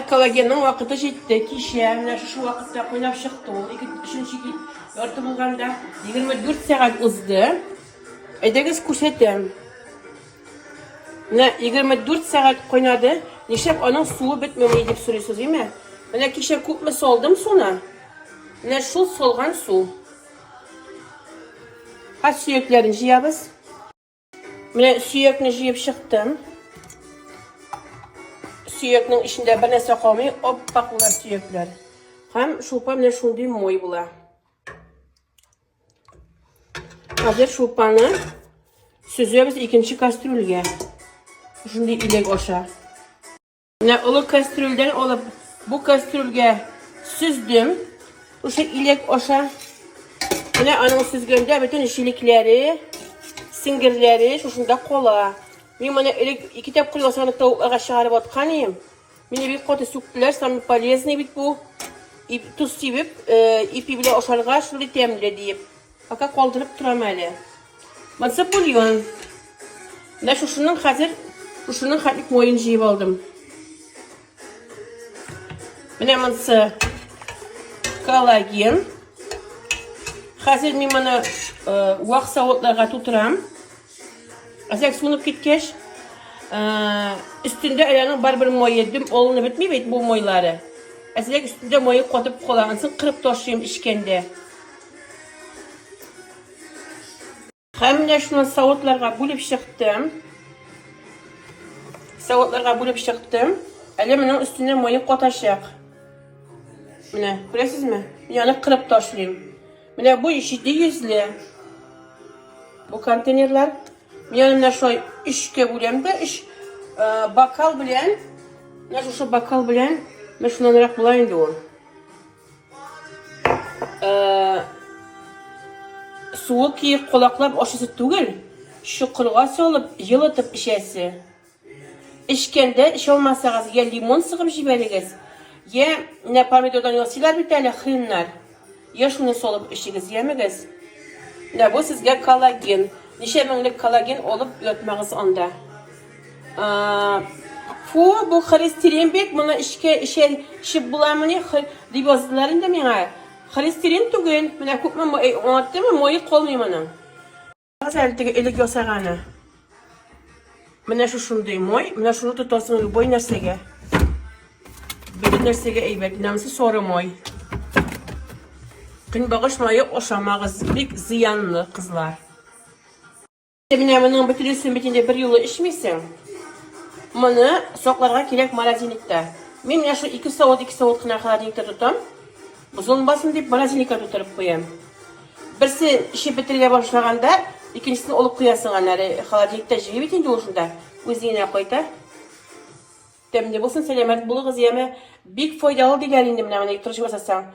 коллагенның вакыты җитте. Кичә менә шушы вакытта кайнап чыкты ул. Ике, өченче ярты булганда 24 сәгать узды. Әйдәгез күрсәтәм. Менә 24 сәгать кайнады. Нишләп аның суы бетмеми дип сорыйсыз, димә? Менә кичә күпме салдым суны? Менә шул салган су. Хәзер сөякләрен җыябыз. Менә сөякне җыеп чыктым. Сөякнең эчендә бер нәрсә калмый, аппак була сөякләр. Һәм шулпа менә шундый мой була. Хәзер шулпаны сөзәбез икенче кастрюльгә. Шундый иләк аша. Менә олы кастрюльдән алып бу кастрюльгә сөздем. Шушы иләк аша. Менә аның сөзгәндә бөтен җилекләре, сеңгерләре шушында кала. Мин моны элек ике тапкыр ясаган тавыкларга чыгарып аткан идем. Мине бик каты сүктеләр, самый полезный бит бу. Тоз сибеп, э, ипи белән ашарга шундый тәмле диеп. Пока калдырып торам әле. Монсы бульон. Менә шушының хәзер шушының хәтлек моен җыеп алдым. Менә монсы коллаген. Хәзер мин моны э, вак савытларга тутырам. Әзрәк суынып киткәч, э, өстендә әле аның барыбер мое дөм алынып бетми бит бу мойлары. Әзрәк өстендә мое катып кала, ансын кырып ташлыйм эчкәндә. Һәм менә шуны савытларга бүлеп чыктым. Савытларга бүлеп чыктым. Әле моның өстенә мае катачак. Менә, күрәсезме? Мин аны кырып ташлыйм. Менә бу 700 ле. Бу контейнерлар. Мин аны менә шулай өчкә бүләм дә, өч э, бокал белән, менә шушы бокал белән, менә шуннанрак була инде ул. Э, суы киек колаклап ашысы түгел, чокырга салып, елытып эчәсе. Эчкәндә эчә алмасагыз, я лимон сыгып җибәрегез, я менә помидордан ясыйлар бит әле хреннар. Я шуны салып эчегез, ямегез. Менә бу сезгә коллаген. Ничә меңлек коллаген алып ятмагыз анда. Фу, бу холестерин бит, моны эчкә эчә эчеп буламыни? Дип яздылар инде миңа. Холестерин түгел. Менә күпме аңлаттымы, мае калмый моның. Әле теге элек ясаганы. Менә шушындый мой, менә шуны тотасың любой нәрсәгә. Бөтен нәрсәгә әйбәт. Менә монысы соры мой. Көнбагыш мае ашамагыз, бик зыянлы, кызлар. Менә моның бөтенесен бит инде бер юлы эчмисең. Моны сакларга кирәк морозильникта. Мин менә шул ике савыт, ике савыт кына холодильникта тотам. Бозылмасын дип морозильникка тутырып куям. Берсе эчеп бетерергә башлаганда, икенчесен алып куясың аннары холодильникта җыри бит инде ул шунда. Үзенә кайта. Тәмле булсын, сәламәт булыгыз, яме. Бик файдалы диләр инде менә моны тырышып ясасаң.